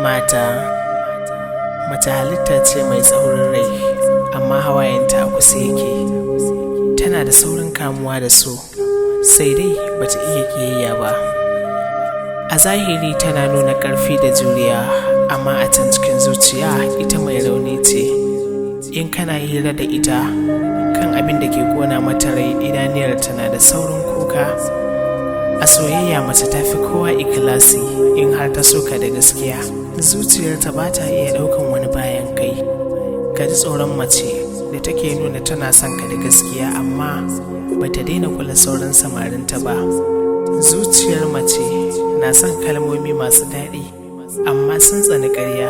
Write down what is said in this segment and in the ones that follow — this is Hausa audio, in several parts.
Mata. Mace halitta ce mai tsaurin rai, amma hawayenta a kusa yake. Tana da saurin kamuwa da so, sai dai bata iya ƙiyayya ba. A zahiri tana nuna ƙarfi da juriya, amma a can cikin zuciya ita mai rauni ce. In kana hira da ita kan abin da ke ƙona mata rai, idaniyar tana da saurin kuka. A soyayya mace ta fi kowa ikhlasi. In har ta soka da gaskiya, zuciyarta ba ta iya ɗaukan wani bayan kai. Ka ji tsoron mace da take nuna tana son ka da gaskiya amma ba ta daina kula sauran samarinta ba. Zuciyar mace na son kalmomi masu daɗi, amma sun tsani ƙarya.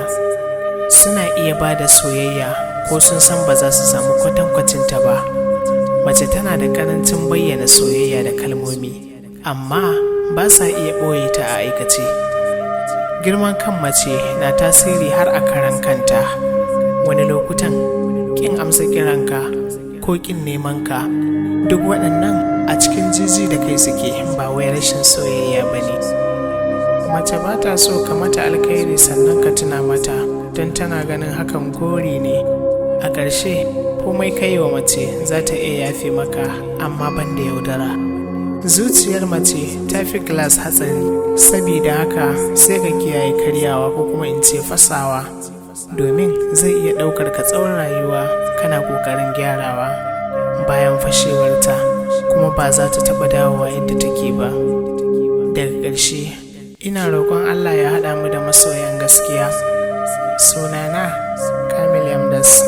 Suna iya ba da soyayya ko sun san ba za su samu kwatankwacinta ba. Mace tana da ƙarancin bayyana soyayya da kalmomi, amma ba sa iya ɓoye ta a aikace. Girman kan mace na tasiri har a karan kanta. Wani lokutan ƙin amsa kiranka ko ƙin neman ka, duk waɗannan a cikin jiji da kai suke, ba wai rashin soyayya ba ne. Mace ba ta so ka mata alkhairi sannan ka tuna mata, don tana ganin hakan gori ne. A ƙarshe, komai kai wa mace za ta iya yafe maka, amma ban da yaudara. Zuciyar mace ta fi glass hatsari, sabida haka sai ka kiyaye karyawa, ko kuma in ce fasawa, domin zai iya ɗaukar ka tsawon rayuwa kana ƙoƙarin gyarawa bayan fashewarta, kuma ba za ta taɓa dawowa yadda take ba. Daga ƙarshe, ina roƙon Allah ya haɗa mu da masoyan gaskiya. Sunana Kamil Yamdas.